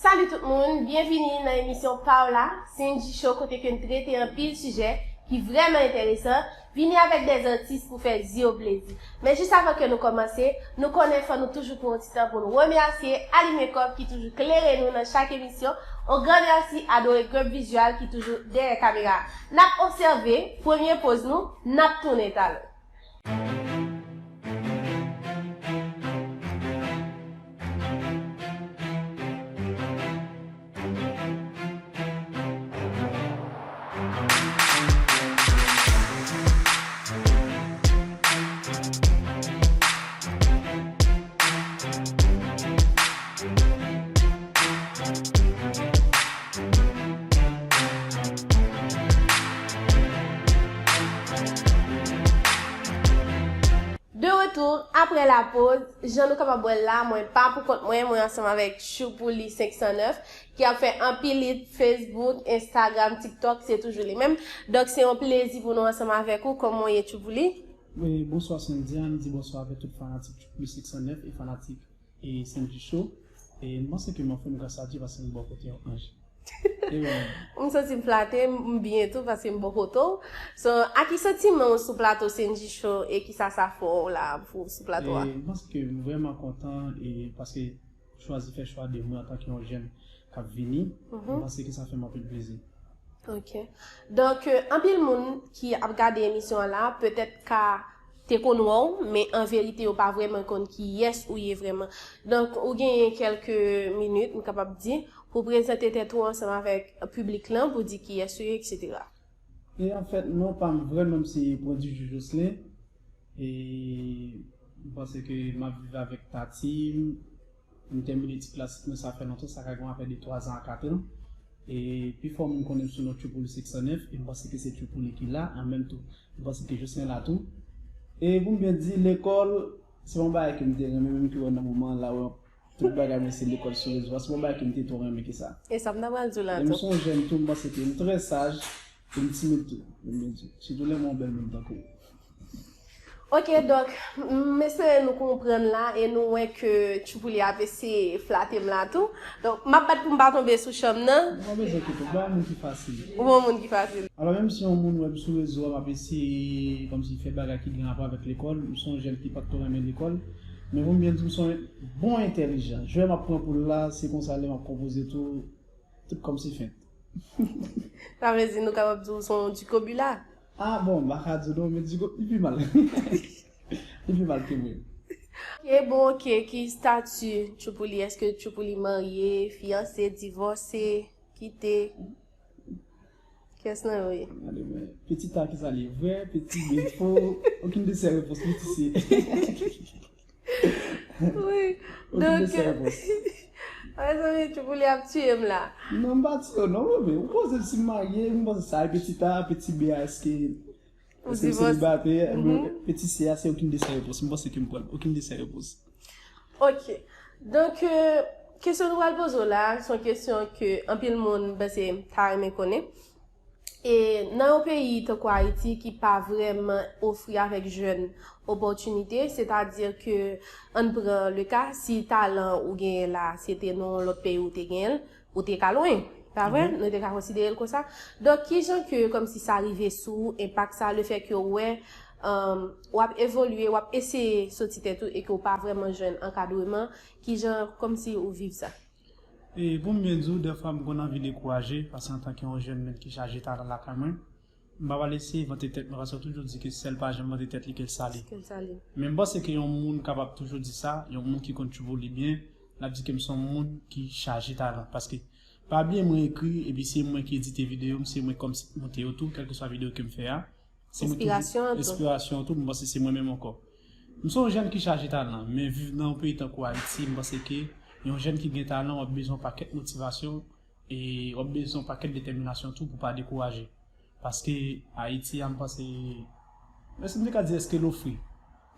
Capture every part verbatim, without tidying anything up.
Salut tout moun, byenvini nan emisyon pa w la, Sendy Show, kote ke n trete anpil sijè ki vrèman enteresan, vini avèk de atis pou fè zye w plezi. Men jis avan ke nou kòmanse, nou konnen fò nou toujou pran yon ti tan pou nou remèsye Ali Makeup ki toujou klere nou nan chak emisyon. On gran mèsi a Dore Grep Vizual ki toujou dèyè kamera. N ap obsève premye poz nou, n ap tounen talè. De retour après la pause, jan nou kapab wè l la, mwen pa pou kont mwen, mwen ansanm avèk Tchoupouli senk san nèf, ki ap fè anpil hit Facebook, Instagram, TikTok, se toujou li menm. Donk, se yon plezi pou nou ansanm avèk ou. Kòman w ye, Tchoupouli? Wi, bonswa Sendy, m di bonswa avèk tout fanatik Tchoupouli senk san nèf e fanatik e Sendy Show. E m panse ke m anfòm gras a Dye paske m bò kote yon anj. E ou menm? M santi m flate, m byen tou paske m bò kote w. So, a ki santiman w sou plato Sendy Show e kisa sa fè w la pou sou plato a? E m panse ke m vrèman kontan e paske chwazi fè chwa de mwen antanke yon jèn k ap vini, m panse ke sa fè m anpil plezi. Ok. Donk, euh, anpil moun ki ap gade emisyon an la, petèt ka te konn wè w, men an verite, yo pa vrèman konn kiyès ou ye vrèman. Donk, ou genyen kèlke minit, m kapab di, pou prezante tèt ou ansanm avèk piblik lan, pou di kiyès ou ye, etsetera. E anfèt, non pa m vrè non m se Prodijou Jocelyn. E m panse ke m ap viv avèk tati m. M tèmine ti klasik mwen, sa fè lontan, sa ka gen afè de twa zan a kat an. E pifò moun konnen m sou non Tchoupouli senk san nèf, e m panse ke se Tchoupouli ki la, an menm tou, m panse ke Jocelyn la tou. E pou m byen di, lekòl, se yon bagay ke m te renmen, menm ke wè nan moman an la, wè, tout bagay mwen se lekòl sou rezo a, se yon bagay ke m te twò renmen ke sa. E sa m ta pral di w la tou. E m se yon jèn tou, m panse ke m trè saj, e m timid tou, pou m byen di w. Sitou lè m wè yon bèl moun tankou w. Ok, donk, m espere nou konprann la e nou wè ke Tchoupouli ap eseye flate m la tou. Donk, m ap bat pou m pa tonbe sou chanm nan. Ou pa bezwen enkyete w, m pa yon moun ki fasil. Ou pa yon moun ki fasil. Alò, menm si yon moun wè m sou rezo a, m ap eseye kòmsi fè bagay ki gen rapò avèk lekòl, m se yon jèn ki pa t twò renmen lekòl, men pou m byen di w, m se yon bon entèlijan. Jwè m ap pran pou l la, se konsa lè m ap konpoze tou, tout kòmsi fent. Sa vle di nou kapab di w se yon dikobila? Ah bon, m pa ka di w non, men di w, li pi mal. Li pi mal ke mwen. Ok, bon, ok, ki estati Tchoupouli? Èske Tchoupouli marye, fiyanse, divòse, kite? Kiyès nan yo ye? Gade mwen, piti ta ki sa li ye? Vrè, piti B fo, okenn de sè repons, piti se. Wi. Okenn de sè repons. Mezanmi, Tchoupouli ap tiye m la. Non, m pa tiye w non, bebe. Ou poze m si m marye, m panse sa, e piti ta, piti B a, èske, èske m selibatè? Piti se a, se okenn de sè repons. M panse ke m pran okenn de sè repons. Ok. Donk, euh, kesyon nou pral poze w la, se yon kesyon ke anpil moun, m panse, ta renmen konnen. E nan yon peyi tankou Ayiti ki pa vrèman ofri avèk jèn opòtinite, sètadi ke, ann pran le ka, si talan ou genyen la, se te nan yon lòt peyi ou te genyen l, ou te ka lwen, pa vre? Nou te ka konsidere l konsa. Donk, kijan ke, kòmsi sa rive sou ou, enpak sa, lefètke w wè, um, w ap evolye, w ap eseye soti tèt ou e ke w pa vrèman jwenn ankadreman, kijan, kòmsi ou viv sa? E pou m byen di w, dèfwa m konn anvi dekouraje, paske antanke yon jèn nèg ki chaje talan lakay mwen, m pa pral eseye vante tèt mwen, paske yo toujou di ke sèl pa janm vante tèt li ke l sale. Ke l sale. Men m panse ke yon moun kapab toujou di sa, yon moun ki konn Tchoupouli byen, l ap di ke m se yon moun ki chaje talan, paske pa byen mwen ekri, epi se mwen ki edite videyo m, se mwen kòmsi monte yo tou, kèlkeswa videyo ke m fè a. Se mwen ki enspirasyon an tou. Enspirasyon an tou, m panse se mwen menm ankò. M se yon jèn ki chaje talan, men viv nan yon peyi tankou Ayiti, m panse ke yon jèn ki gen talan, w ap bezwen yon pakèt motivasyon e w ap bezwen yon pakèt detèminasyon tou pou pa dekouraje. Paske Ayiti a, m panse, men si m te ka di èske l ofri.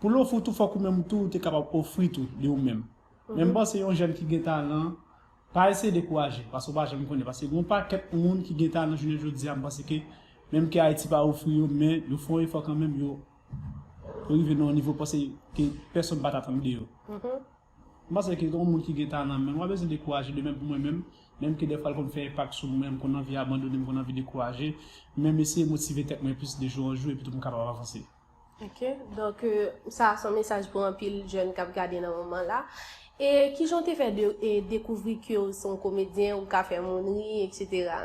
Pou l ofri w tou, fòk ou menm tou, ou te kapab ofri tou de ou menm. Men m panse yon jèn ki gen talan, pa eseye dekouraje, paske w pa janm konnen. Paske gen yon pakèt moun ki gen talan jounen jodi a, m panse ke, menm ke Ayiti pa ofri yo, men yo fè yon efò kanmenm, yo, yo rive nan yon nivo, panse ke pèsonn pa t atann de yo. M panse ke yon moun ki gen talan, men mwen bezwen dekouraje de menm pou mwen menm. Menm ke dèfwa l konn fè enpak sou mwen, m konn anvi abandone, m konn anvi dekouraje, men m eseye motive tèt mwen plis de jou an jou, epi tou pou m kapab avanse. Ok, donk euh, sa a se yon mesaj pou anpil jèn k ap gade nan moman la. E kijan w te fè de, e, dekouvri ke w se yon komedyen, ou ka fè moun ri, etsetera?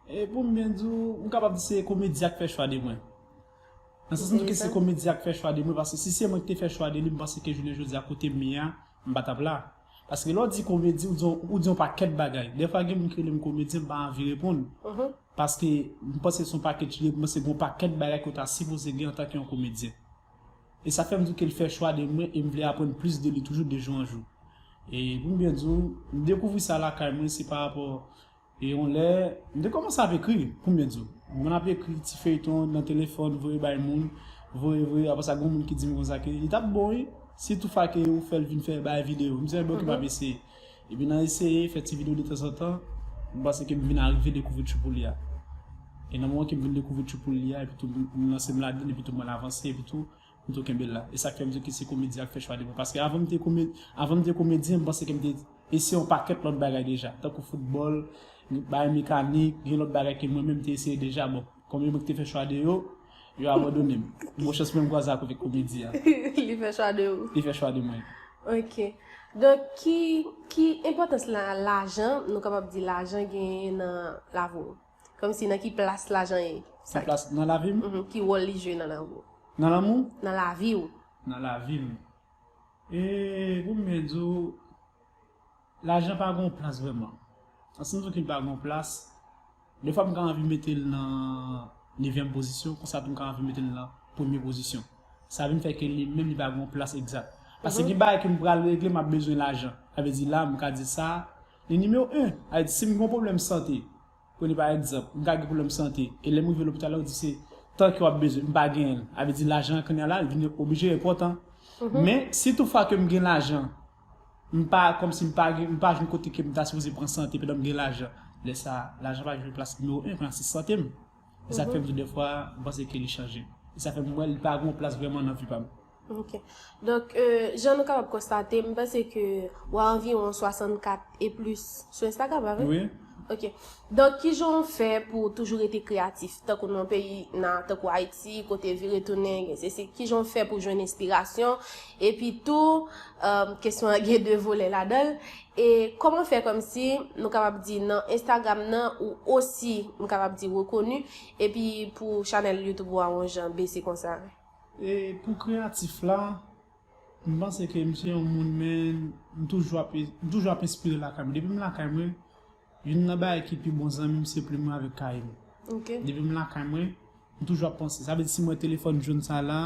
E pou m byen di w, m kapab di se komedi a k fè chwa de mwen. Nan sans m di ke se komedi a k fè chwa de mwen, paske si se mwen ki te fè chwa de li, m panse ke jounen jodi a kote m ye a, m pa t ap la. Paske lè w di komedi, ou di, ou di yon pakèt bagay. Dèfwa gen moun ki rele m komedyen, m pa anvi reponn. Paske m panse se yon pakèt, m panse gen yon pakèt bagay ke w ta sipoze gen antanke yon komedyen. E sa fè m di ke l fè chwa de mwen e m vle aprann plis de li toujou de jou an jou. E pou m byen di w, m dekouvri sa lakay mwen, se pa rapò E yon lè, m te kòmanse ap ekri, pou m byen di w. M konn ap ekri ti feyton nan telefòn, voye bay moun, voye, voye, apre sa, gen moun ki di m konsa ke li t ap bon, wi, si toutfwa ke ou fè l vin fè bay videyo. M di, enben, oke, m ap eseye. Epi nan eseye, fè ti videyo detanzantan, m panse ke m vin arive dekouvri Tchoupouli a. E nan moman ke m vin dekouvri Tchoupouli a, epi tou, m lanse m ladann, epi tou, mwen avanse, epi tou, m tou kenbe l la. E sa k fè m di ke se komedi a k fè chwa de mwen. Paske avan m te komedyen, m panse ke m te eseye yon pakèt lòt bagay deja, tankou foutbòl, bagay mekanik, gen lòt bagay ke mwen menm m te eseye deja. Bon, kòm yo menm ki te fè chwa de yo, yo abandone m. Bon chans mwen m kwaze ak komedi a. Li fè chwa de ou. Li fè chwa de mwen. Ok. Donk, ki, ki enpòtans la, lajan, nou kapab di lajan genyen nan lavi w? Kòmsi nan ki plas lajan ye? Sa, ki plas nan lavi m? Mhm, ki wòl li jwe nan lavi w? Nan lanmou? Nan lavi w. Nan lavi m. E pou m byen di w, lajan pa gen yon plas vrèman. Nan sans m di w ke l pa gen yon plas, defwa m ka anvi mete l nan nevyèm pozisyon, konsa tou m ka anvi mete l nan premye pozisyon. Sa vin fè ke li menm li pa gen yon plas egzak. Paske gen bagay ke m pral regle, m ap bezwen lajan. Sa vle di la, m ka di sa, li nimewo en. Sa vle di si m gen yon pwoblèm sante, premye pa egzanp, m ka gen pwoblèm sante, e lè m rive lopital la, yo di se tan ke w ap bezwen, m pa genyen l. Sa vle di lajan an kounye a la, li vin oblije enpòtan. Men, si toutfwa ke m gen lajan, m pa, kòmsi m pa gen, m pa jwenn kote ke m ta sipoze pran sante pandan m gen lajan. Lè sa a, lajan pa jwe plas nimewo en, kounye a se sante m. E sa k fè m di dèfwa, m panse ke li chanje. E sa fè m wè li pa gen yon plas vrèman nan vi pa m. Ok. Donk, euh, jan nou kapab konstate, m panse ke w a anviwon swasannkat e plis sou Instagram, pa vre? Wi. Ok. Donk, kijan w fè pou w toujou rete kreyatif, tankou nan yon peyi, nan, tankou Ayiti, kote vire tounen, gen sesi, kijan w fè pou w jwenn enspirasyon? Epi tou, euh, kesyon an gen de volè ladan l. E kòman fè kòmsi, nou kapab di, nan Instagram nan, ou osi, m kapab di, rekoni, epi pou chanèl YouTube ou a yon jan bese konsa? E pou kreyatif la, m panse ke m se yon moun, men m toujou ap, m toujou ap enspire lakay mwen. Depi m lakay mwen, youn nan bagay ki pi bon zanmi m se plim mwen avèk kaye m. Ok. Depi m lakay mwen, m toujou ap panse. Sa vle di si m wè telefòn jòn sa la,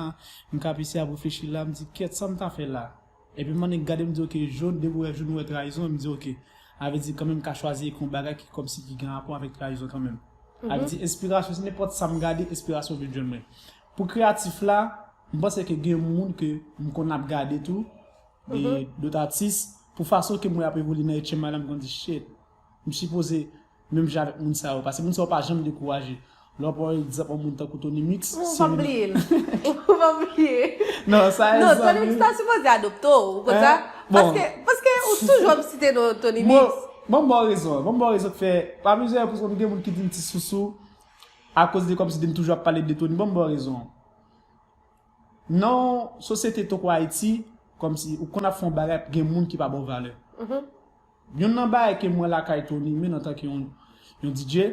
m ka ap eseye ap reflechi la, m di, kèt, sa m ta fè la? Epi m annik gade, m di, oke, jòn, depi w wè jòn, ou wè trayizon, m di, oke. Sa vle di kanmenm m ka chwazi ekri yon bagay ki kòmsi ki gen rapò avèk trayizon kanmenm. Sa vle di enspirasyon, se nenpòt sa m gade, enspirasyon vin jwenn mwen. Pou kreyatif la, m panse ke gen moun ke m konn ap gade tou, de, dòt atis, pou fason ke m wè y ap evolye nan etyenm la, m konn di, shit, m sipoze menm jan avèk moun sa yo, paske moun sa yo pa janm dekouraje. Lè w pran egzanp yon moun tankou Tony Mix, non, se pa bliye l. Pa bliye. Non, sa e non, Tony Mix ta sipoze adopte w, ou konn sa? Paske, paske ou toujou ap site non Tony Mix. Bon, bon, ban m ba w rezon, ban m ba w rezon k fè, pa plizyè pou gen moun ki di m ti sousou, akoz de kòmsi de m toujou ap pale de Tony, ban m ba w rezon. Nan sosyete tankou Ayiti, kòmsi ou konn ap fè yon bagay, gen moun ki pa ba w valè. Youn nan bagay ke m wè lakay Tony, men antanke yon, yon D J,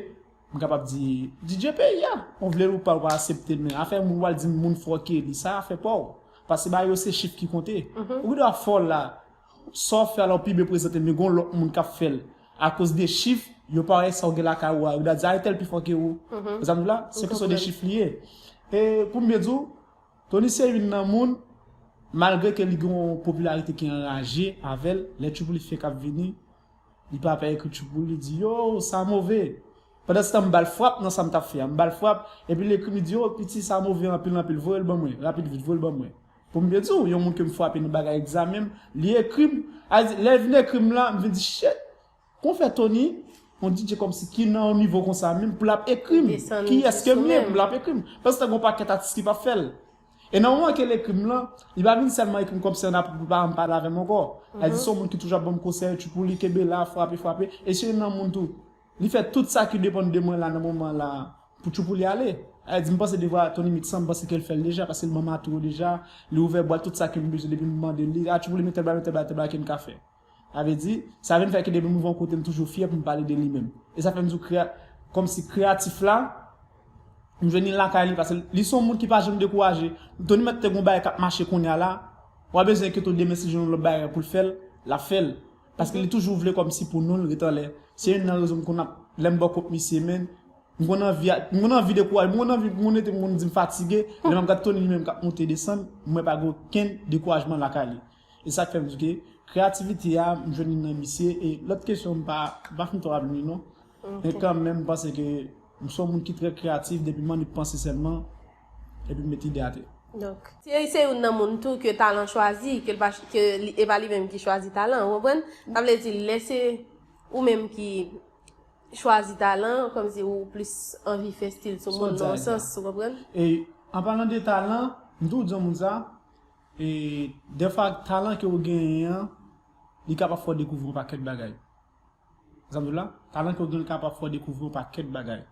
m kapab di, D J peyi a, ou vle l ou pa, ou pa aksepte l, men afè moun, w al di moun fòke li, sa afè pa w. Paske bagay yo se chif ki konte. Ou gen dwa fò la, sa w fè a la w pi byen prezante, men gen yon lòt moun k ap fè l. Akoz de chif, yo pa wè sa w gen lakay ou a, yo ta di, a, entèl pi fò ke ou. Ou sa m di la? Se kesyon de chif li ye. E pou m byen di w, Tony se youn nan moun, malgre ke li gen yon popilarite ki anraje avè l, lè Tchoupouli fenk ap vini, li pa pè ekri Tchoupouli, li di, yo, sa move. Pandansetan, m ba l frap nan sa m t ap fè a. M ba l frap, epi li ekri m, li di, yo, piti, sa move anpil, anpil, voye l ban mwen, rapid vit, voye l ban mwen. Pou m byen di w, yon moun ke m frape nan bagay egzamen m, li ekri m, a di, lè l vin ekri m la, m vin di, shit, Konfè Tony, yon D J kòmsi ki nan yon nivo konsa menm, pou l ap ekri m. Kiyès ke m ye pou l ap ekri m? Pandan se tan gen yon pakèt atis ki p ap fè l. E nan moman ke l ekri m lan, li pa vin sèlman ekri m kòmsi an apre pou pa janm pale avè m ankò. Sa vle di se yon moun ki toujou ap ban m konsèy, Tchoupouli kenbe la, frape, frape. E se youn nan moun tou. Li fè tout sa ki depann de mwen la nan moman la pou Tchoupouli ale. Sa vle di m panse devwa Tony Mix lan, m panse ke l fè l deja, paske l ban m atou yo deja, li ouvè bwat tout sa ke m bezwen depi m mande li, a Tchoupouli men tèl bagay, men tèl bagay, tèl bagay ke n ka fè. Sa vle di, sa vin fè ke depi m rive yon kote, m toujou fyè pou m pale de li menm. E sa fè m di w kre-, kòmsi kreyatif la, m jwenn li lakay li, paske li se yon moun ki pa janm dekouraje. Tony Mix te gon bagay k ap mache kounye a la, w a bezwen enkyete w demen si l jwenn yon lòt bagay pou l fè l, l ap fè l. Paske li toujou vle kòmsi pou non l ret anlè. Se youn nan rezon m konn ap, lè m bò kont misye, men, m konn anvi, m konn anvi dekouraje, m konn anvi, m konn rete, m konn di m fatige, lè m ap gad Tony li menm k ap monte desann, m wè pa gen okenn dekourajman lakay li. E sa k fè m di ke kreyativite a, m jwenn li nan misye, e lòt kesyon m pa, m pa fin twò ap li non. Men kanmenm, m panse ke m se yon moun ki trè kreyatif, depi m annik panse sèlman, epi m met ide atè. Donk, se, se youn nan moun tou ke talan chwazi, ke l pa, ke li, e pa li menm ki chwazi talan, ou konprann? Sa vle di, lè se ou menm ki chwazi talan, kòmsi ou plis anvi fè stil sou moun nan yon sans, ou konprann? E an palan de talan, m toujou di yon moun sa, e dèfwa talan ke ou genyen an, li kapab fè w dekouvri yon pakèt bagay. Zanmi la, talan ke w gen kapab fè w dekouvri yon pakèt bagay.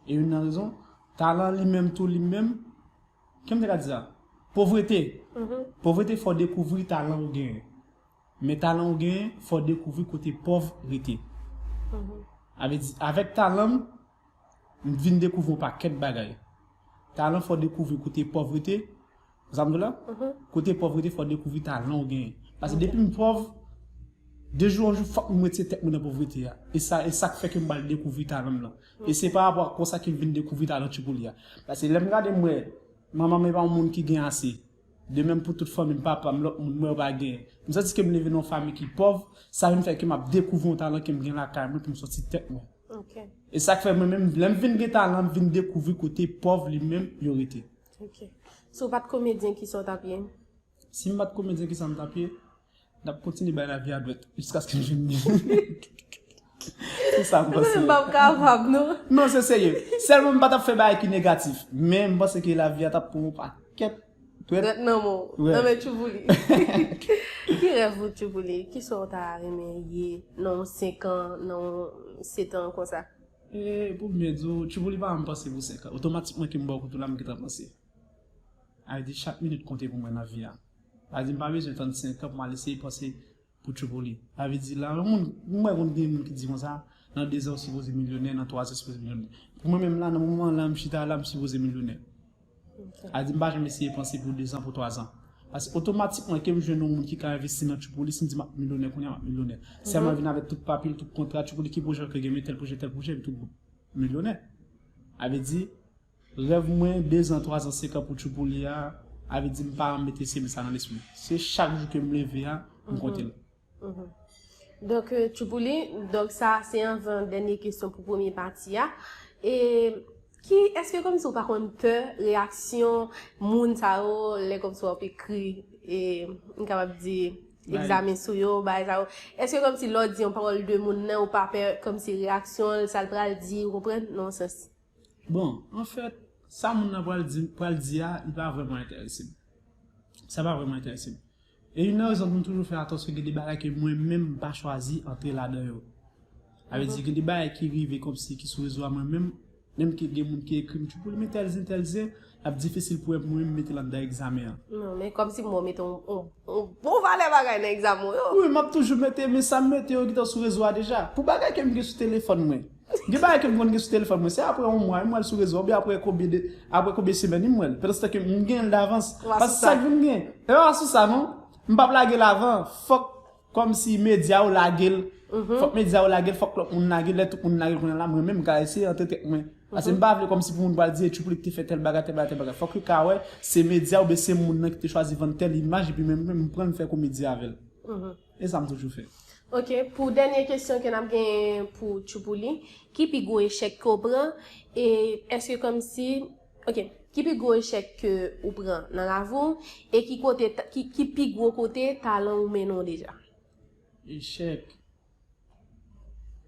E youn nan rezon, talan li menm tou li menm, ke m te ka di sa? Povrete. Povrete fè w dekouvri talan ou genyen. Men talan ou genyen, fè w dekouvri kote pòv rete. Sa vle di, avèk talan m, m vin dekouvri yon pakèt bagay. Talan fè w dekouvri kote pòv rete. Zanmi la, kote pòv rete, fè w dekouvri talan ou genyen. Paske depi m pòv, de jou an jou, fòk m retire tèt mwen nan povrete a. E sa, e sa k fè ke m pral dekouvri talan m lan. E se pa rapò a konsa ke m vin dekouvri talan Tchoupouli a. Paske lè m gade m wè, manman m e pa yon moun ki gen ase. De menm pou tout fanmi m, papa m, lòt moun, m wè yo pa genyen. M santi ke m leve nan yon fanmi ki pòv, sa vin fè ke m ap dekouvri yon talan ke m gen lakay mwen pou m sòti tèt mwen. E sa k fè mwen menm, lè m vin gen talan, m vin dekouvri kote pòv li menm yo rete. Ok. Si w pa t komedyen, kisa w t ap ye? Si m pa t komedyen, kisa m t ap ye? N ap kontinye bay lavi a dwèt jiskaske n jwenn li. Se sa m panse. M p ap kapab, non. Non, se serye. Sèlman m pa t ap fè bagay ki negatif. Men m panse ke lavi a t ap pran yon pakèt dwèt. Dwèt nan men w. Nan men Tchoupouli. Ki rèv ou, Tchoupouli? Kisa w ta renmen ye nan yon senk an, nan yon sèt an konsa? E pou m byen di w, Tchoupouli pa janm panse pou senk an. Otomatikman ke m bò kote w la, m gentan panse. Sa vle di chak minit konte pou mwen nan vi a. Sa vle di m pa bezwen tann senk an pou m al eseye panse pou Tchoupouli. Sa vle di la, yon moun, m wè konn gen moun ki di konsa, nan dezan ou sipoze milyonè, nan twazan ou sipoze milyonè. Pou mwen menm la, nan moman la, m chita la, m sipoze milyonè. Sa vle di m pa janm eseye panse pou dezan, pou twazan. Paske otomatikman ke m jwenn yon moun ki ka envesti nan Tchoupouli, si m di m ap milyonè, kounye a m ap milyonè. Sèlman vin avèk tout papye l, tout kontra, Tchoupouli ki pwojè w ke gen, men tèl pwojè, tèl pwojè, epi tout bon. Milyonè. Sa vle di, rèv mwen, dezan, twazan, senk an pou Tchoupouli a, sa vle di m pa mete semèn sa nan lespri m. Se chak jou ke m leve a, m konte l. Donk, euh, Tchoupouli, donk sa se anvan dènye kesyon pou premye pati a. E ki, èske kòmsi ou pa konn pè reyaksyon moun sa yo, lè kòmsi w ap ekri, e m kapab di, egzamen sou yo, bagay sa yo? Èske kòmsi lè w di yon pawòl de moun nan, ou pa pè kòmsi reyaksyon l, sa l pral di, ou konprann? Nan yon sans. Bon, anfèt, sa moun nan pral di, pral di a, li pa vrèman enterese m. Sa pa vrèman enterese m. E youn nan rezon pou m toujou fè atansyon, gen de bagay ke mwen menm m pa chwazi antre ladan yo. Sa vle di, gen de bagay ki rive kòmsi ki sou rezo a mwen menm, menm ke gen moun ki ekri m, Tchoupouli, men tèl zen, tèl zen, l ap difisil pou mwen, pou mwen m mete l anndan egzamen an. Non, men kòmsi m wè w mete yon, yon, yon bon valè bagay nan egzamen w yo. Wi, m ap toujou mete, men sa m mete yo gentan sou rezo a deja. Pou bagay ke m gen sou telefòn mwen. Gen bagay ke m konn gen sou telefòn mwen, se apre yon mwa, m wè l sou rezo a, oubyen apre konbyen de, apre konbyen semèn, m wè l. Pandanstan ke m gen l davans. Paske sa k vin gen. E pa sou sa, non. M p ap lage l avan. Fòk kòmsi medya yo lage l. Fòk medya yo lage l, fòk lòt moun lage l. Lè tout moun lage l kounye a la, mwen menm, m ka eseye antre tèt mwen. Paske m pa vle kòmsi pou moun pral di, e Tchoupouli ki te fè tèl bagay, tèl bagay, tèl bagay. Fòk yo ka wè, se medya oubyen se moun nan ki te chwazi vann tèl imaj, epi mwen menm, m pran l, m fè komedi avè l. E sa m toujou fè. Ok, pou dènye kesyon ke n ap genyen pou Tchoupouli, ki pi gwo echèk ke w pran? E èske kòmsi, ok, ki pi gwo echèk ke ou pran nan lavi w? E ki kote, ta- ki, ki pi gwo kote talan ou mennen w deja? Echèk.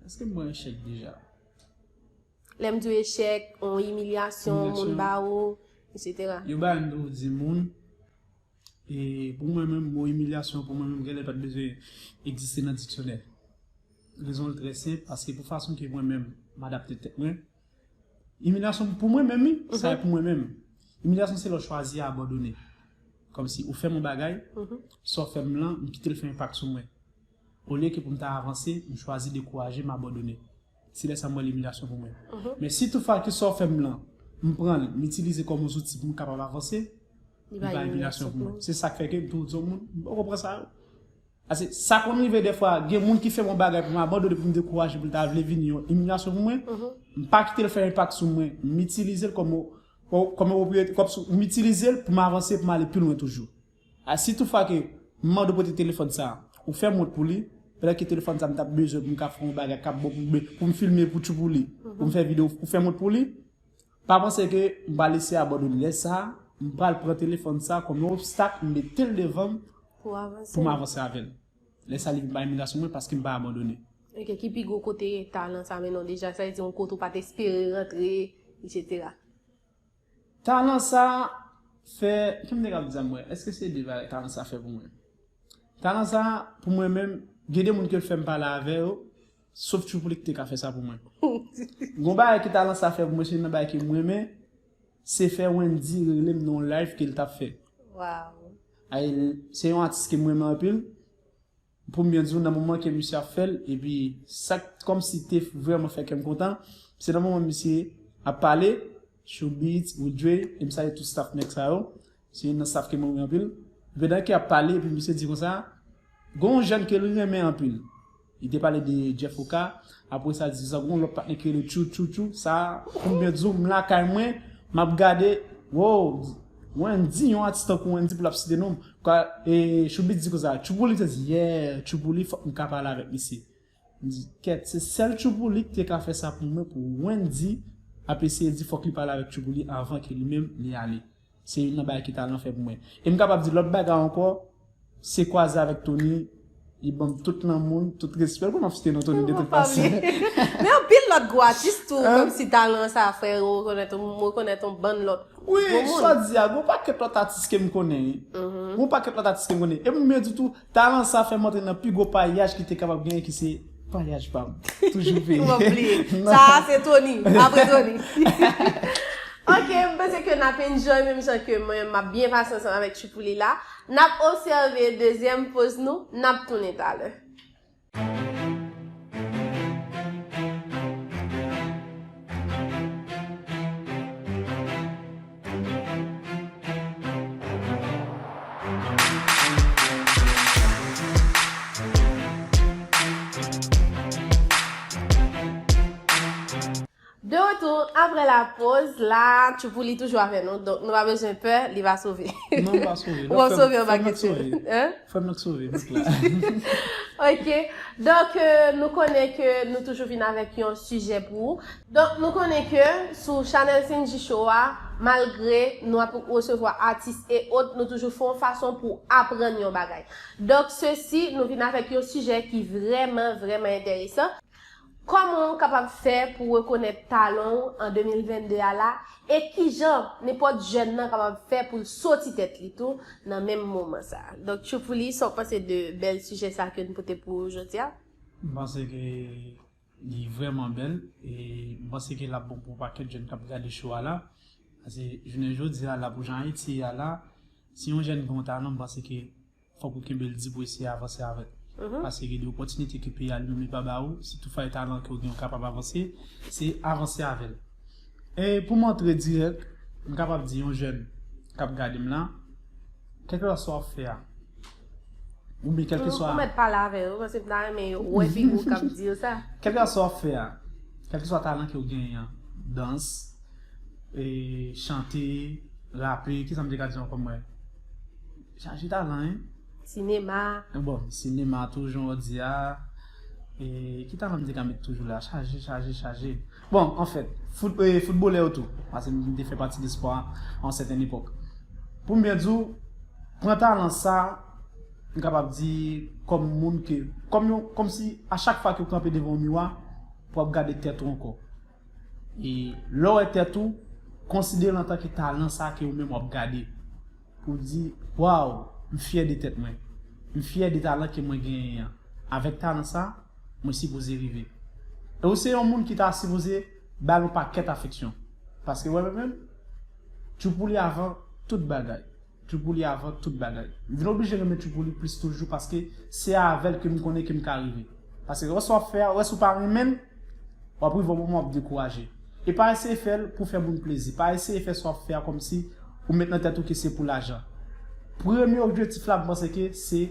Èske m pran echèk deja? Lè m di w echèk, yon imilyasyon, moun ba ou, etsetera. Yon bagay m toujou di moun, e pou mwen menm, mo imilyasyon pou mwen menm, genlè pa t bezwen egziste nan diksyonè. Rezon l trè senp, paske pou fason ke mwen menm m adapte tèt mwen, imilyasyon pou mwen menm, wi, sa e pou mwen menm. Imilyasyon se lè w chwazi abandone. Kòmsi ou fè m yon bagay, sa w fè m lan, m kite l fè enpak sou mwen. Olye ke pou m ta avanse, m chwazi dekouraje, m abandone. Se lè sa m wè l imilyasyon pou mwen. Men si toutfwa ke sa w fè m lan, m pran l, m itilize kòm yon zouti pou m kapab avanse, li pa imilyasyon pou mwen. Se sa k fè ke m toujou di yon moun, m poko pran sa yo. Paske sa konn rive dèfwa, gen moun ki fè m yon bagay pou m abandone, pou m dekouraje, pou l ta vle vin yon imilyasyon pou mwen. M pa kite l fè enpak sou mwen. M itilize l kòm, kòm, kòm yon pwopriyete, kòm si m itilize l pou m avanse, pou m ale pi lwen toujou. A, si toutfwa ke m mande w prete telefòn sa, ou fè m wont pou li, pandan ke telefòn sa m t ap bezwen pou m ka fè yon bagay k ap bon pou, pou m filme pou Tchoupouli, pou m fè videyo, ou fè m wont pou li, pa panse ke m pral eseye abandone. Lè sa, m pral pran telefòn sa kòm yon obstak, m mete l devan m pou m avanse avè l. Lè sa, li vin pa imilyasyon mwen paske m pa abandone. Ok, ki pi gwo kote talan sa mennen w deja? Sa vle di yon kote ou pa t espere rantre, etsetera. Talan sa fè, ki m te kab di a mwen, èske se de bagay talan sa fè pou mwen? Talan sa, pou mwen menm, gen de moun ke l fè m pale avè yo, sof Tchoupouli ki te ka fè sa pou mwen. Gon bagay ke talan sa fè pou mwen, se youn nan bagay ke m renmen, se fè Wendy rele m nan yon live ke l t ap fè. Wow. Ay, se yon atis ke m renmen anpil. Pou m byen di w, nan moman ke misye ap fè l, epi sa k kòmsi te vrèman fè kè m kontan, se nan moman misye ap pale, Showbiz, Woodray, e m salye tout staff nèg sa yo, se youn nan staff ke m renmen anpil. Epi pandan ke ap pale, epi misye di konsa, gon yon jèn ke li renmen anpil. Li te pale de Jeff Oka, apre sa di sa, gon lòt patnè ki rele Tchou Tchou Tchou, sa, pou m byen di w, m lakay mwen, m ap gade, wow, Wendy, yon atis tankou Wendy pou l ap site non m. Kwa, e, Showbiz di konsa, Tchoupouli te di, yeah, Tchoupouli, fòk m ka pale avèk misye. M di, kèt, se sèl Tchoupouli ki te ka fè sa pou mwen, pou Wendy ap eseye di fòk li pale avèk Tchoupouli anvan ke li menm li ale. Se youn nan bagay ke talan fè pou mwen. E m kapab di lòt bagay ankò, se kwaze avèk Tony, li ban m tout lanmou l, tout respè l, pou m ap site non Tony de tout fason. Men anpil lòt gwo atis tou, kòmsi talan sa fè yo rekonèt, m rekonèt yon bann lòt. Wi, sa w di a, gon pakèt lòt atis ke m konnen, wi. Gon pakèt lòt atis ke m konnen. E m byen di tou, talan sa fè m antre nan pi gwo payaj ki te kapab genyen, ki se payaj pa m. Toujou peye. Ou pa bliye. Sa a se Tony, apre Tony. Ok, m panse ke n ap enjoy menm jan ke mwen, m ap byen pase ansanm avèk Tchoupouli la. N ap obsève dezyèm poz nou, n ap tounen talè. De retour après la pause, la, Tchoupouli toujou avè nou, donk nou pa bezwen pè, li va sove. Non, m pa sove. Ou ap sove anba kèt. Frè m nan k sove, m la. Ok, donk euh, nou konnen ke nou toujou vin avèk yon sijè pou ou. Donk nou konnen ke sou chanèl Sinji Show a, malgre nou ap resevwa atis e ot, nou toujou fè yon fason pou aprann yon bagay. Donk sesi, nou vin avèk yon sijè ki vrèman, vrèman enteresan. Kòman w kapab fè pou rekonèt talan w an de mil vennde a la? E kijan nenpòt jèn nan kapab fè pou l soti tèt li tou nan menm moman sa a? Donk, Tchoupouli, sa w panse de bèl sijè sa a ke n pote pou ou jodi a? M panse ke li vrèman bèl e m panse ke l ap bon pou yon pakèt jèn k ap gade show a la. Paske jounen jodi a la, pou jan Ayiti ye a la, si yon jèn gen yon talan, m panse ke fòk ou kenbe l di pou eseye avanse avè l. Paske gen de opòtinite ke peyi a li menm li pa ba ou, si toutfwa e talan ke w gen ou kapab avanse, se avanse avè l. E pou m antre dirèk, m kapab di yon jèn k ap gade m la, kèlkeswa sa w ap fè a, oubyen kèlkeswa. Ou mèt pale avè yo, paske m ta renmen yo wè figi w k ap di yo sa. Kèlkeswa sa w ap fè a, kèlkeswa talan ke w genyen an, dans, e, chante, rape, kisa m te ka di ankò mwen? Chaje talan, wi. Sinema. Bon, sinema tou, jan w di a. E, ki talan m te ka met toujou la? Chaje, chaje, chaje. Bon, anfèt, fout, e, foutbolè yo tou. Paske m te fè pati de spò a an sèten epòk. Pou m byen di w, pran talan sa, m kapab di, kòm moun ke, kòm yon, kòmsi a chak fwa ke w kanpe devan yon miwa, pou w ap gade tèt ou ankò. E lè w wè tèt ou, Konsidere l antanke talan sa ke ou menm w ap gade. Pou w di, waw, m fyè de tèt mwen. M fyè de talan ke mwen genyen an. Avèk talan sa, mwen sipoze rive. E ou se yon moun ki ta sipoze ba l yon pakèt afeksyon. Paske wè mwen menm, Tchoupouli avan tout bagay. Tchoupouli avan tout bagay. M vin oblije renmen Tchoupouli plis toujou paske se avè l ke m konnen ke m ka rive. Paske wè sa w ap fè a, wè si w pa renmen l, w ap rive yon moman w ap dekouraje. E pa eseye fè l pou fè moun plezi. Pa eseye fè sa w ap fè a kòmsi ou met nan tèt ou ke se pou lajan. Premye objektif la, m panse ke se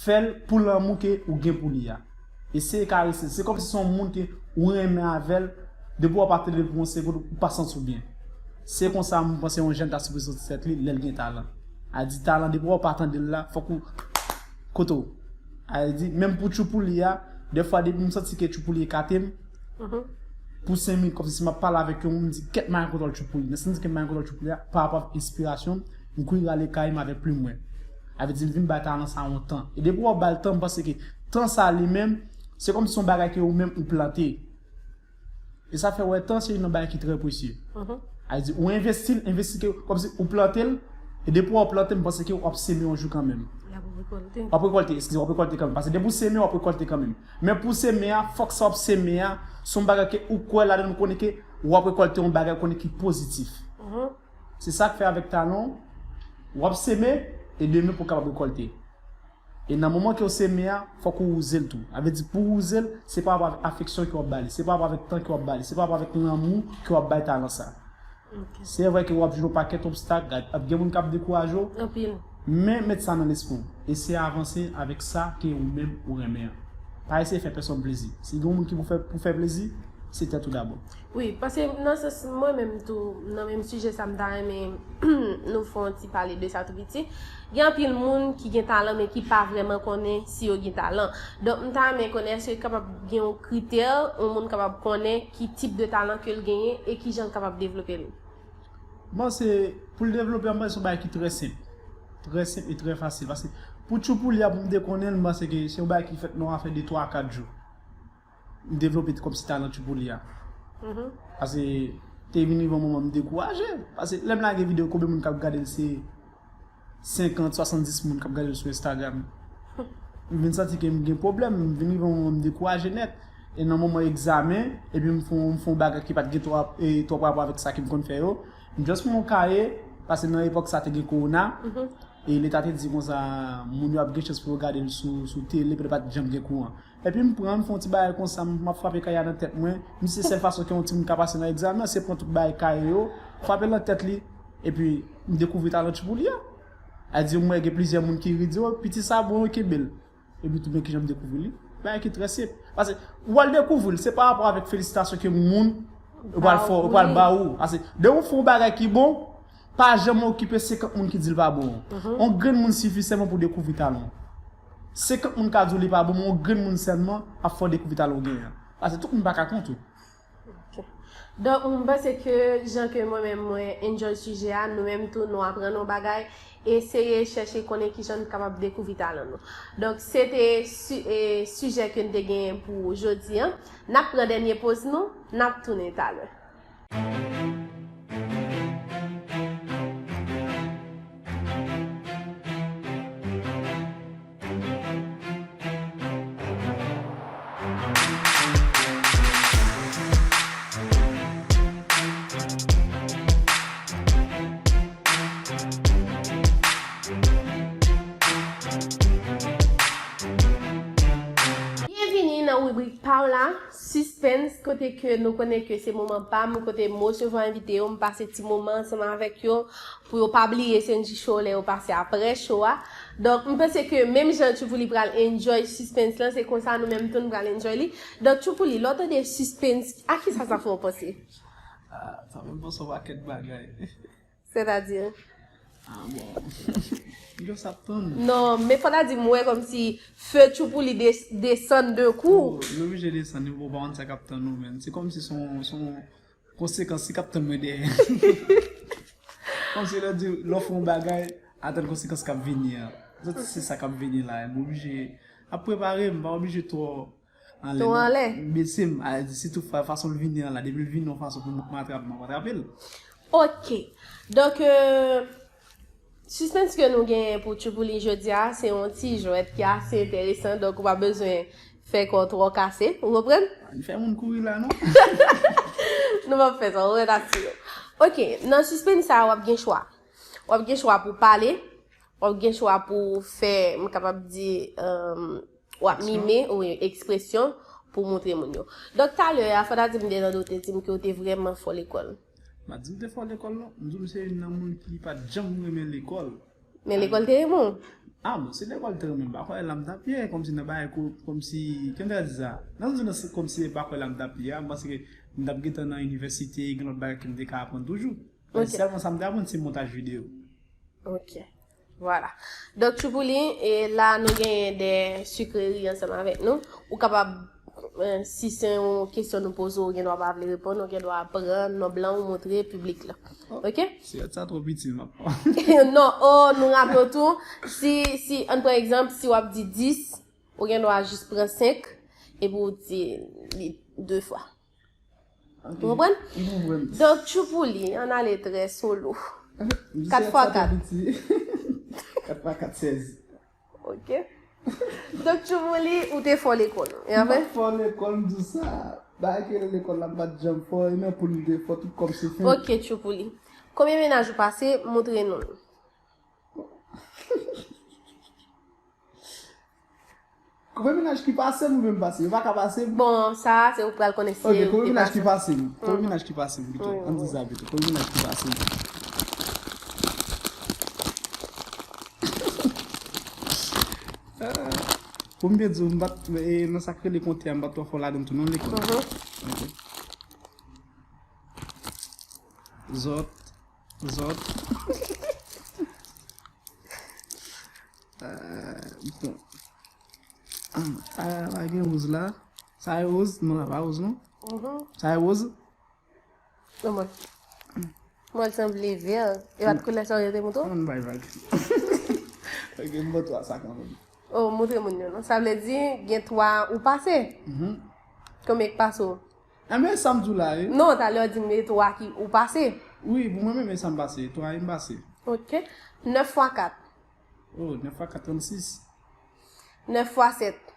fè l pou lanmou ke ou gen pou li a. Eseye karese l. Se kòmsi se yon moun ke ou renmen avè l, depi w ap tande l pou yon segonn, ou pa santi w byen. Se konsa m panse yon jèn ta sipoze santi tèt li lè l gen talan. A di talan, depi w ap tande l la, fòk ou kote w. A di, menm pou Tchoupouli a, dèfwa depi m santi ke Tchoupouli ekate m, pou senk minit, kòmsi si m ap pale avèk yon moun, m di, kèt, m a gen kontwòl Tchoupouli. Nan santi ke m a gen kontwòl Tchoupouli a, pa rapò ak enspirasyon m, m kouri rale kay m avèk plim mwen. A vle di, m vin bay talan sa yon tan. E depi w ap ba l tan, m panse ke tan sa li menm, se kòmsi se yon bagay ke ou menm ou plante. E sa fè wè tan se youn nan bagay ki trè presye. A vle di, ou envesti l, envesti ke, kòmsi ou plante l, e depi w ap plante, m panse ke w ap seme yon jou kanmenm. L ap rekòlte. W ap rekòlte, eskize, w ap rekòlte kanmenm. Paske depi w seme, w ap rekòlte kanmenm. Men pou seme a, fòk sa w ap seme a, se yon bagay ke ou kwè ladan l, ou konnen ke w ap rekòlte yon bagay, ou konnen ki pozitif. Se sa k fè avèk talan w, w ap seme, e demen pou w kapab rekòlte. E nan moman ke w seme a, fòk ou wouze l tou. A vle di, pou w wouze l, se pa rapò avèk afeksyon ke w ap ba li, se pa rapò avèk tan ke w ap ba li, se pa rapò avèk lanmou ke w ap bay talan sa. Se vre ke w ap jwenn yon pakèt obstak, ap gen moun k ap dekouraje w, men met sa nan lespri w. Eseye avanse avèk sa ke ou menm ou renmen an. Pa eseye fè pèsonn plezi. Si gen yon moun ki pou fè, pou fè plezi, se tèt ou dabò. Wi, paske nan sans mwen menm tou, nan menm sijè sa, m ta renmen nou fè yon ti pale de sa tou piti. Gen anpil moun ki gen talan, men ki pa vrèman konnen si yo gen talan. Donk, m ta renmen konnen, èske kapab gen yon kritè, yon moun kapab konnen ki tip de talan ke l genyen e kijan l kapab devlope l? M panse, pou l devlope, m panse se yon bagay ki trè senp. Trè senp e trè fasil. Paske pou Tchoupouli a, pou m te konnen l, m panse ke se yon bagay ki fèt nan yon afè de twa a kat jou. M devlope kòmsi talan Tchoupouli a. Paske te vin rive yon moman m dekouraje. Paske lè m lage videyo, konbyen moun k ap gade l, se senkant, swasanndis moun k ap gade l sou Instagram. M vin santi ke m gen pwoblèm, m vin rive yon moman m dekouraje nèt. E nan moman egzamen, epi m fè yon, m fè yon bagay ki pa t gen twòp, e, twòp rapò avèk sa ke m konn fè yo. M just pran yon kaye, paske nan epòk sa te gen kowona, e leta te di konsa, moun yo ap gen chans pou yo gade l sou, sou tele, petèt pa t janm gen kouran. Epi m pran, m fè yon ti bagay konsa, m, m ap frape kaye a nan tèt mwen. M di se sèl fason ke yon timoun ka pase nan egzamen an, se pran tout bagay kaye yo, frape l nan tèt li, epi m dekouvri talan Tchoupouli a. A di, m wè gen plizyè moun ki ri, di, o, piti sa bon, yo kenbe l. Epi tou, men kijan m dekouvri li. Bagay ki trè senp. Paske, ou al dekouvri l, se pa rapò avèk felisitasyon ke moun, yo pral fè, yo pral ba ou. Paske, depi ou fè yon bagay ki bon, pa janm okipe senkant moun ki di l pa bon. Yon grenn moun sifi sèlman pou dekouvri talan w. Senkant moun ka di w li pa bon, men yon grenn moun sèlman ap fè w dekouvri talan w genyen an. Paske tout moun pa ka kont ou. Ok. Donk, m panse ke jan ke mwen menm mwen enjoy sijè a, nou menm tou nou aprann yon bagay, eseye chèche konnen kijan n kapab dekouvri talan nou. Donk, se te si, e, sijè ke n te genyen pou jodi a. N ap pran dènye poz nou, n ap tounen talè. Byenvini nan ribrik pa w la, Suspense, kote ke nou konnen ke se moman pa m, kote m resevwa envite yo, m pase ti moman ansanm avèk yo, pou yo pa bliye Senji Show lè yo pase apre show a. Donk, m panse ke menm jan Tchoupouli pral enjoy Suspense lan, se konsa nou menm tou n pral enjoy li. Donk, Tchoupouli, lè w tande Suspense, a kisa sa fè w panse? Ah, sa fè m panse yon pakèt bagay. Sètadi? Ah, bon. M just ap tann. Non, men fò ta di m wè kòmsi fè Tchoupouli des-, desann de kou. Oh, li oblije desann, li pa konn sa k ap tann ou, menn. Se kòmsi se yon, se yon konsekans ki ap tann mwen dèyè. Kòmsi lè w di, lè w fè yon bagay, atann konsekans k ap vini an. Se sa k ap vini la, m oblije ap prepare m, m pa oblije twò anlè. Twò anlè. Bese m, a, sitou fa-, fason l vini an la, depi l vini yon fason pou m matrap, m ap atrape l. Ok. Donk, euh, Suspense ke nou genyen pou Tchoupouli jodi a, se yon ti jwèt ki ase enteresan, donk ou pa bezwen fè kò w twò kase, ou konprann? Pa vin fè moun kouri la, non? Nou p ap fè sa, ou ret asire w. Ok, nan suspense sa a, w ap gen chwa. W ap gen chwa pou pale, w ap gen chwa pou fè, m kapab di, euh, w ap mime, wi, ekspresyon pou montre moun yo. Donk, talè a, Fanta di m, Denando te di m ke w te vrèman fò lekòl. M a di m te fò lekòl, non. M di w m se youn nan moun ki pa t janm renmen lekòl. Men lekòl te renmen w? Ah, bon, si lekòl te renmen m, m pa kwè la m t ap ye, kòmsi nan bagay ko, kòmsi, kijan m ta di sa? Nan di nou, kòmsi se pa kwè la m t ap ye a, m panse ke m t ap gentan nan inivèsite, gen lòt bagay ke m te ka aprann toujou. Men sèlman sa m te aprann, se montaj videyo. Ok. Vwala. Donk, Tchoupouli, e la nou genyen de sikreri ansanm avèk nou. Ou kapab, eh, si se yon kesyon nou poze w, ou gen dwa pa vle reponn, ou gen dwa pran non blan ou montre piblik la. Ok? Sirèt sa twò piti, m ap pran. Non, oh, nou raple w tou, si, si, ann pran egzanp, si w ap di dis, ou gen dwa jis pran senk, epi w di li de fwa. Ok. Ou konprann? M konprann. Donk, Tchoupouli, ann ale trè solo. Kat fwa kat. Kat fwa kat, sèz. Ok. Donk, Tchoupouli, ou te fò lekòl, e apre? M pa t fò lekòl, m di w sa. Bagay ki rele lekòl la, m pa t janm fò, e nan poul m te fò, tout kò m se fen. Ok, Tchoupouli. Konbyen mennaj ou pase? Montre nou l. Konbyen mennaj ki pase m oubyen m pase? Yo pa ka pase m. Bon, sa a, se ou pral konnen si yo te pase. Ok, konbyen mennaj ki pase m? Konbyen mennaj ki pase m pito? Ann di sa pito. Konbyen mennaj ki pase m? Pou m byen di w, m pa t, e, nan sa k rele konte a, m pa t twò fò ladan l tou non, lekòl. Ok. Zòt, zòt. Euh, bon. Ah, sa pa gen woz la. Sa e woz? Non, sa pa woz, non. Sa e woz? Non, mwen. Mwen, l sanble vè. E pa t koulè sa w te montre w? Ann bay vag. Ok, m ba w twa sa kanmenm. Oh, montre moun yo, non. Sa vle di, gen twa ou pase. Konbyen k pase w? Enben, sa m di w la, wi. Non, talè w di m e twa ki ou pase. Wi, pou mwen menm, e sa m pase. Twa e m pase. Ok. Nèf fwa kat. Oh, nèf fwa kat, trannsis. Nèf fwa sèt.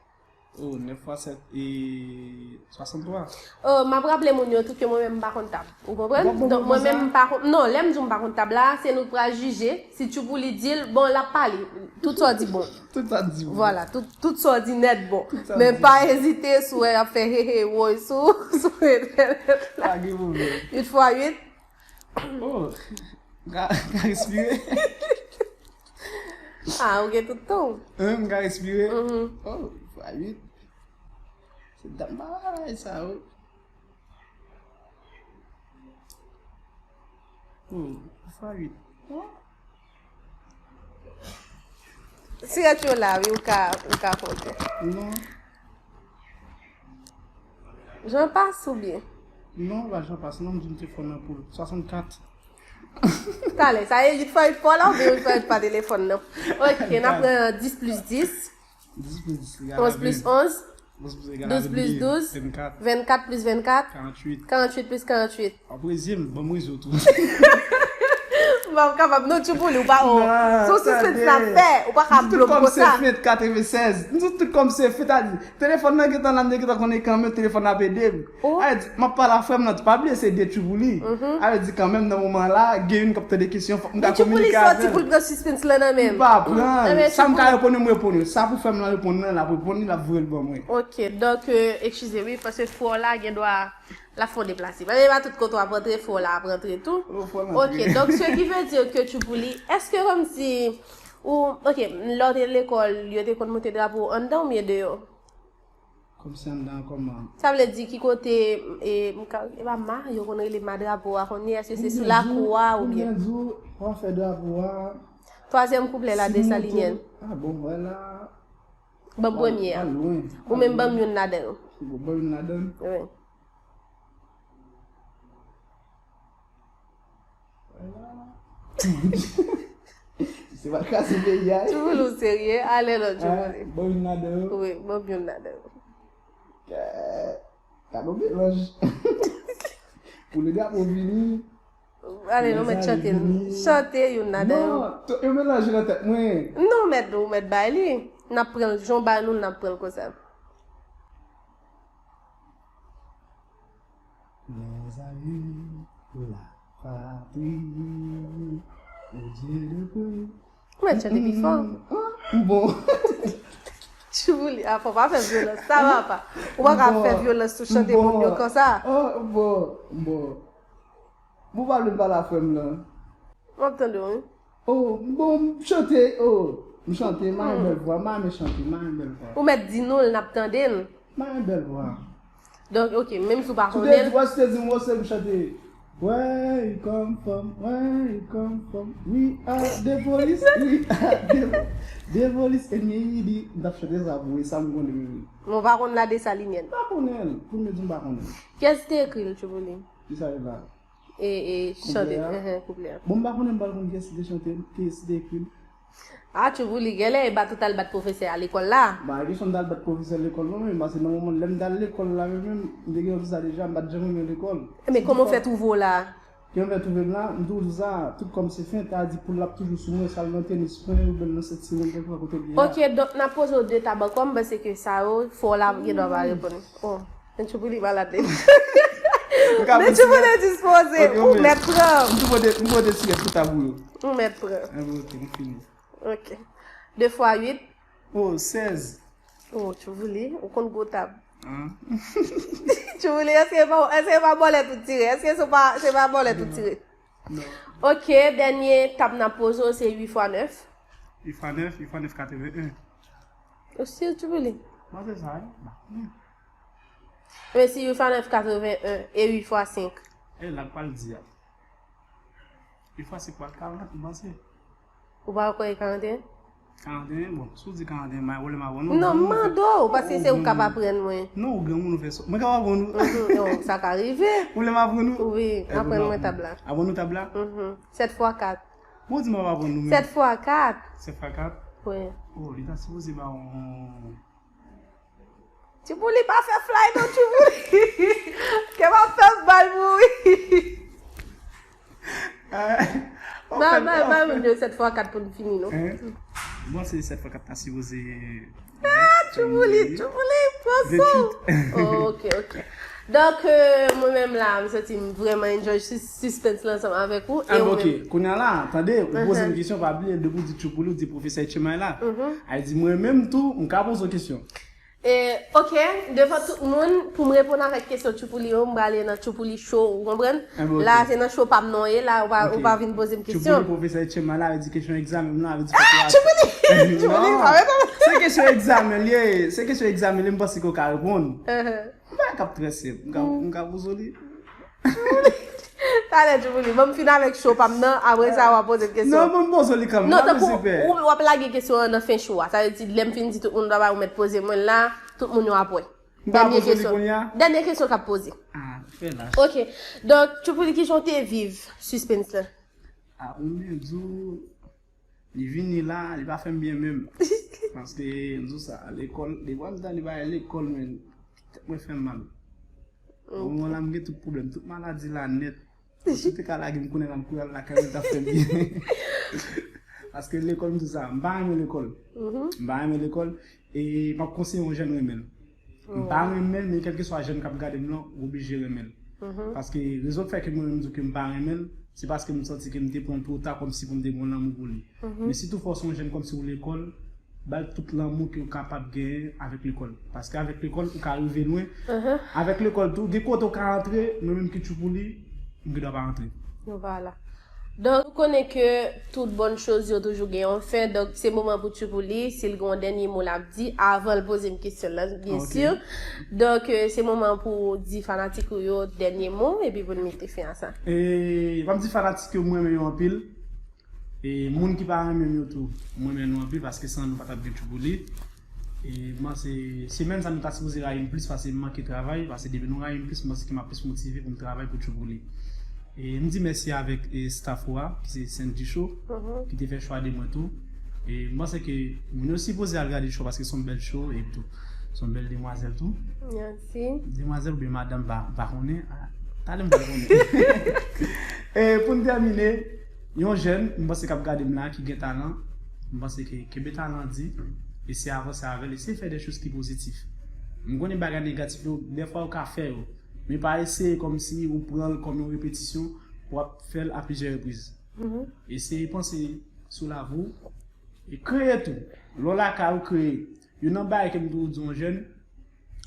Oh, nèf fwa sèt, e swasanntwa. Oh, m ap raple moun yo tou ke mwen menm m pa konn tab. Ou konprann? Donk, mwen menm m pa konn, non, lè m di w m pa konn tab la, se nou k pral jije. Si Tchoupouli di l, bon, l ap pale. Tout sa w di bon. Tout sa w di bon. Vwala, tout, tout sa w di nèt bon. Men pa ezite si w wè y ap fè he he woy sou, sou entènèt la. Pa gen pwoblèm. Uit fwa uit. Oh, m ka, m ka respire. Ah, ou gen tout tan w. Hein, m ka respire. Oh, uit fwa uit. Se dat m pa bay sa, wi. Oh, uit fwa uit. Oh. Sirèt yo la, wi, ou ka, ou ka konte. Non. Jan pas oubyen? Non, pa jan pas, non, m di m te fò nan poul. Swasannkat. Talè, sa ye uit fwa uit fò la, oubyen uit fwa uit pa telefòn nan? Ok, n ap pran dis plis dis. Dis plis dis egal a ven. Onz plis onz. Onz plis onz egal a ven. Douz plis douz. Vennkat. Vennkat plis vennkat. Karanntuit. Karanntuit plis karanntuit. Ap rezi m, ban m rezi w tou. M pa kapab, non, Tchoupouli, ou pa, oh. Non, tande. Se yon sispens n ap fè, ou pa ka bloke sa. M di tout kòm se fent katrevennsèz. M di tout kòm se fent, a di, telefòn nan gentan la, m te gentan konnen kanmenm telefòn nan ap ede m. Oh. A di, m ap pale a frè m nan tou, pa bliye se de Tchoupouli. A vle di kanmenm nan moman la, gen youn k ap tande kesyon, fòk m ka kominike avè l. Men Tchoupouli sòti pou l pran sispens lan nan men m. M pa pran. Sa m ka reponn yo, m reponn yo. Sa pou frè m lan reponn nan, l ap reponn li, l ap voye l ban mwen. Ok, donk, euh, eskize wi, paske frè w la gen dwa l ap fè w deplase. Paske e pa tout kote w ap rantre, frè w la ap rantre tou. Oh, frè m rantre. Ok, donk, ce qui veut dire que Tchoupouli, èske kòmsi ou, ok, lè w te lekòl, yo te konn moute drapo anndan oubyen deyò? Kòmsi anndan kòman? Sa vle di ki kote, e, m ka, e pa ma, yo konn rele ma drapo a kounye a, èske se sou lakou a oubyen? Pou m byen di w, pou m byen di w, w ap fè drapo a. Twazyèm kouplè la, Desalinyèn. Ah bon, vwala. Ban m premye a. Pa lwen. Ou menm ban m youn ladan yo. Bon, ban m youn ladan. Wi. Se pa kraze peyi a, wi. Tchoupouli, ou serye? Ale non, Tchoupouli. Ban m youn ladan yo. Wi, ban m youn ladan yo. Gad yon melanj. Pou le drapo vini. Ale, nou mèt chante l. Chante youn ladan yo. Non, yo melanje nan tèt mwen. Non, mèt, ou mèt bay li. N ap pran l, jan w bay nou, n ap pran l konsa. Mes amis, la patrie, au Dieu le Père. Ou mèt chante pi fò. M bon. Tchoubouli, a, fò pa fè vyolans sa, papa. Ou pa ka fè vyolans sou chante moun yo konsa. Oh, m bon, m bon. Bon, pa vle pale a frè m lan. M ap tande w, wi. Oh, m bon, m chante, oh. M chante, m a yon bèl vwa, m a yon chante, m a yon bèl vwa. Ou mèt di nou l, n ap tande l. M a yon bèl vwa. Donk, ok, menm si w pa konnen l. Ou te di, ou te di m, oh, se m chante. Where you come from, where you come from. We are the police, we are the, the police, and we di, m t ap chante sa pou ou, e sa m konnen menm. Men w pa konn La Dessalinienne. M pa konnen l, pou m di m pa konnen l. Kiyès ki te ekri l, Tchoubouli? Kisa e la? E, e, chante, kouplè a. Enhen, kouplè a. Bon, m pa konnen, m pa konn kiyès ki te chante l, kiyès ki te ekri l. A, Tchoubouli, genlè e bat ou t al bat pwofesè a lekòl la. Ba, e kesyon m t al bat pwofesè lekòl non, men, paske nan moman lè m t al lekòl la, menm, menm, m te gen yon visa deja, m pa t janm renmen lekòl. Men kòman w fè twouve w la? Kòman m fè twouve m la, m toujou di w sa, tout kòm se fen, ta di poul la ap toujou sou mwen, sa l nan tenis mwen, oubyen l nan senti mwen, kèlkeswa kote l ye a. Ok, donk, n ap poze w de tab ankò, m panse ke sa yo, fò w la, gen dwa pa reponn. Oh. Men Tchoubouli malad li. Men Tchoubouli dispoze. Ou mèt pran. M tou pote, m pote ti rès sou tab ou yo. Ou mèt pran. Enben, ok, m fini. Ok. De fwa uit. Oh, sèz. Oh, Tchoubouli, ou konn gwo tab. Tchoubouli, èske e pa, èske e pa bòlèt ou tire? Èske se pa, se pa bòlèt ou tire? Non. Ok, dènye tab n ap poze w, se uit fwa nèf. Uit fwa nèf, uit fwa nèf, katreven en. Ou si Tchoubouli? Mwen se sa, wi. Mesi uit fwa nèf, katreven en e uit fwa senk. E la k pral di a. Uit fwa senk pral karant, m panse. Ou pa kwè e karant e en? Karant e en, bon, si w di karant e en, m a, ou lè m a bon, non, m mande w, paske se ou k ap aprann mwen. Non, ou granmoun, ou fè sa. Mwen ka aprann ou. Mhm, non, sa ka rive. Ou lè m aprann ou. Wi, aprann mwen tab la. Aprann ou tab la? Mhm. Sèt fwa kat. Bon, di m ap aprann ou menm. Sèt fwa kat. Sèt fwa kat? Wi. Oh, li ta sipoze ba yon Tchoubouli pa fè fly non, Tchoubouli. Ke m ap fè bay mouri. Ba, ba, ba moun yo sèt fwa kat pou n fini, non? Bon, se sèt fwa kat ta sipoze. Ah, Tchoubouli, Tchoubouli, pran son. Oh, ok, ok. Donk, euh, mwen menm la, m santi m vrèman enjoy sis-, suspense la ansanm avèk ou. Ah, bon, ok. Kounye a la, tande, ou poze m kesyon, pa bliye, depi ou di Tchoubouli, ou di pwofesè Etchema la. A di mwen menm tou, m ka poze w kesyon. E, ok, devan tout moun, pou m reponn avèk kesyon Tchoupouli yo, m prale nan Tchoupouli Show, ou konprann? La, se nan show pa m non ye, la, ou pa, ou pa vin poze m kesyon. Tchoupouli, pwofesè Etchema la, vle di kesyon egzamen m nan, vle di fòk ou... Ah, Tchoupouli! Tchoupouli, sa mèt. Se kesyon egzamen li ye, se kesyon egzamen li, m panse ke w ka reponn. M pa ka trese, m ka, m ka poze w li. Talè, Tchoupouli, ban m fin avèk show pa m nan, apre sa, w a poze m kesyon. Non, ban m poze w li kanmenm. Non, tankou ou, w ap lage kesyon an nan fen show a. Sa vle di, lè m fin di tout moun bye bye, ou mèt poze mwen l la, tout moun yo ap wè. M pa poze w li kounye a? Dènye kesyon k ap poze. Ah, fè lach. Ok. Donk, Tchoupouli, kijan w te viv suspense lan? Ah, ou byen di w, li vini la, li pa fè m byen menm. Paske, m di w sa, lekòl, depi m tande bagay lekòl, men, tèt mwen fè m mal. Bon, moman la, m gen tout pwoblèm, tout maladi la nèt. Bon, si w te ka lage m kounye a la, m kouri al lakay mwen, l t ap fè m byen. Paske lekòl, m di w sa, m pa renmen lekòl. M pa renmen lekòl, e m ap konseye yon jèn renmen l. M pa renmen l, men kèlkeswa jèn k ap gade m lan, ou oblije renmen l. Paske rezon k fè ke mwen menm m di w ke m pa renmen l, se paske m santi ke m te pran l twò ta kòmsi pou m te gen yon lanmou pou li. Men si toutfwa w se yon jèn kòmsi ou lekòl, ba l tout lanmou ke w kapab genyen avèk lekòl. Paske avèk lekòl, ou ka rive lwen. Avèk lekòl tou, gen kote w ka antre, mwen menm ki Tchoupouli, m gen dwa pa antre. Vwala. Donk, nou konnen ke tout bòn choz yo toujou gen yon fen. Donk, se moman pou Tchoupouli, si l gen yon dènye mo l ap di, avan l poze m kesyon l lan, byen si. Donk, euh, se moman pou w di fanatik ou yo dènye mo, epi pou n mete fen a sa. E, m ap di fanatik yo, m renmen yo anpil. E moun ki pa renmen m yo tou, m renmen nou anpil, paske san nou pa t ap gen Tchoupouli. E m panse semèn sa nou ta sipoze rayi m plis, paske m manke travay, paske depi nou rayi m plis, m panse ke m ap plis motive pou m travay pou Tchoupouli. E m di mèsi avèk, e, staff ou a, ki se Sandy Show, ki te fè chwa de mwen tou. E m panse ke moun yo sipoze al gade show, paske se yon bèl show, e tou, se yon bèl demwazèl tou. Mèsi. Demwazèl oubyen madanm, pa, pa konnen. Ah, talè m pral konnen. E pou n tèmine, yon jèn, m panse k ap gade m la, ki gen talan, m panse ke kenbe talan di, eseye avanse avè l, eseye fè de choz ki pozitif. M konnen bagay negatif yo, dèfwa ou ka fè yo, men pa eseye kòmsi ou pran l kòm yon repetisyon, w ap fè l a plizyè repriz. Eseye panse sou lavi w e kreye tou. Lè w lakay ou kreye. Youn nan bagay ke m toujou di yon jèn,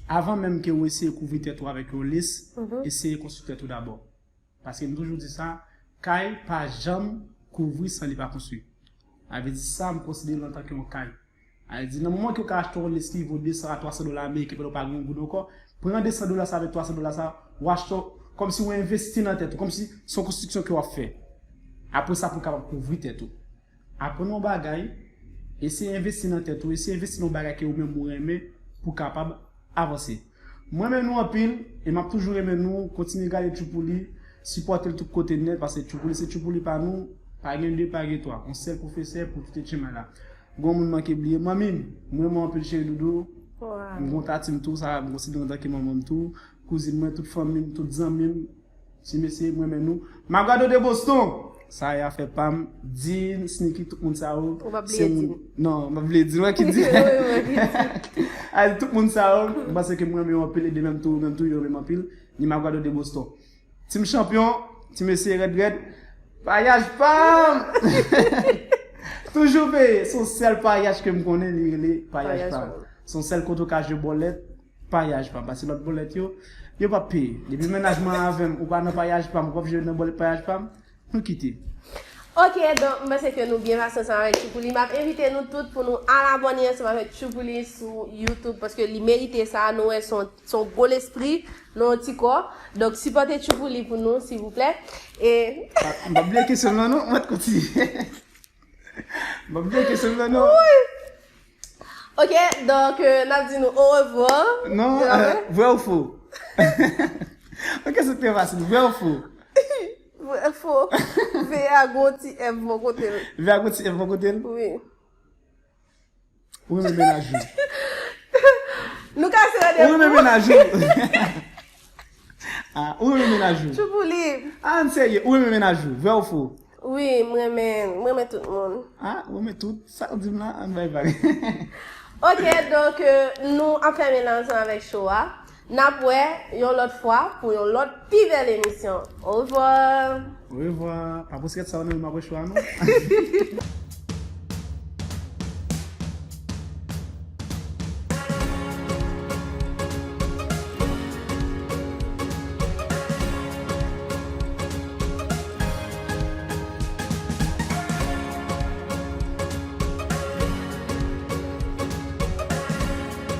avan menm ke w eseye kouvri tèt ou avèk yon lis, eseye konstwi tèt ou dabò. Paske m toujou di sa, kay pa janm kouvri san li pa konstwi. Sa vle di sa, m konsidere l antanke yon kay. Sa vle di, nan moman ke w ka achte yon lis ki vo de san a twa san dola ameriken pandan w pa gen yon goud ankò, pran de san dola sa avèk twa san dola sa, w achte w, kòmsi w envesti nan tèt ou, kòmsi se yon konstriksyon ke w ap fè. Apre sa, pou w kapab kouvri tèt ou. Aprann yon bagay, eseye envesti nan tèt ou, eseye envesti nan yon bagay ke ou menm ou renmen pou w kapab avanse. Mwen renmen nou anpil, e m ap toujou renmen nou, kontinye gade Tchoupouli, sipòte l tout kote nèt, paske Tchoupouli se Tchoupouli pa nou, pa gen de, pa gen twa, yon sèl pwofesè pou tout etchema la. Gon moun manke bliye, manmi m, mwen renmen w anpil cheri doudou, m gon tati m tou, sa m konsidere antanke manman m tou, kouzin mwen, tout fanmi m, tout zanmi m, ti mesye, mwen renmen nou. Magwado de Boston, sa e afè pa m, Dean, Sneaky, tout moun sa yo, se moun, non, m ap vle di, mwen ki di. Ay, tout moun sa yo, m panse ke mwen renmen yo anpil, e de menm tou, menm tou, yo renmen m anpil, ni Magwado de Boston. Team Chanpyon, ti mesye rèd rèd, paryaj pa m! Toujou veye, se yon sèl paryaj ke m konnen, li rele paryaj pa m. Se yon sèl kote w ka jwe bòlèt, paryaj pa m. Paske lòt bòlèt yo, yo p ap peye. Depi mennaj mwen avè m, ou pa nan paryaj pa m, ou p ap jwe nan bòlèt paryaj pa m, nou kite. Ok, donk, m panse ke nou byen pase ansanm avèk Tchoupouli. M ap envite nou tout pou nou al abòne ansanm avèk Tchoupouli sou YouTube, paske li merite sa. Nou wè se yon, se yon gwo lespri nan yon ti kò. Donk, sipòte Tchoupouli pou nou, silvouplè. E m p ap bliye kesyon m nan, non, mwen kontinye. M p ap bliye kesyon m nan, non. Ok, donk, euh, n ap di nou orevwa. Non, euh, vrè ou fo? Ok, se trè fasil. Vrè ou fo? Vrè, fo. Veye a gon ti F bò kote l. Veye a gon ti F bò kote l? Wi. Ou renmen mennaj ou? Nou kase randevou. Ou renmen mennaj ou? Ah, ou renmen mennaj ou? Tchoupouli. Ah, n serye, ou renmen mennaj ou? Vrè ou fo? Wi, m renmen, m renmen tout moun. Ah, ou renmen tout? Sa w di m la, ann bay vag. Ok, donk, euh, nou ap fèmen la ansanm avèk show a. N ap wè yon lòt fwa pou yon lòt pi bèl emisyon. Orevwa. Orevwa. Pa poste sa w nan men m apre show a, non?